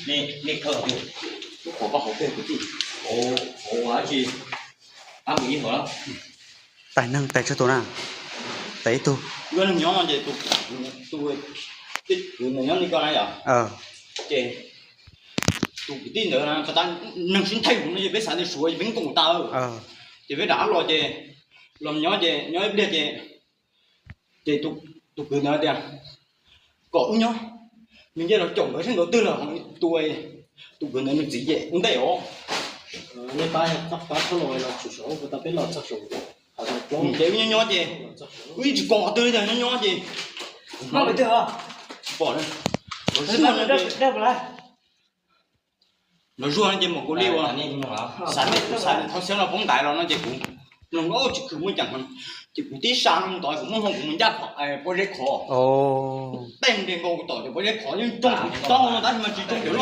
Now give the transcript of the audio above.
Nej, nej kawm twg? Lub qhov vaj hauv peb kwv tij. Hauv, hauv ua dab tsi? Pab kuv ib hauv. Tais neeg tais tsawg tus na? Tais ib tug. Yog neeg nyob ces tus, tus, tus kwv ntawd nyob li ko na yom? Ces tus kwv tij ntawd na, neeg sib nthaij kuv no ces peb xav tias Suav ces peb nkaum tas. Ces peb rov qab los ces, los nyob ces nyob ib pliag ces, ces tus kwv ntawd tias kom wb nyob, nws nce los caum nkawd seb nkawd twg lawm. Tus, tus kwv ntawd nws txiv ces ua ntej os. Ces wb nyob nyob ces, wb yeej tsis pom qhov twg li tiag, nyob nyob ces tsis pom. Los zuag no ces mam kuv li ua, xav tias kuv xav tias thov xeeb los poob ntaiv los no ces kuv mloog tsis khwv muaj ceem, ces kuv tib sa no mus tod kuv muab hlo kuv mus ncaj pob zeb khov, tej nres nkaus kuv tom cov pob zeb khov yeej tsoo kuv tsis tau no tab sis mas tsis tsoo cov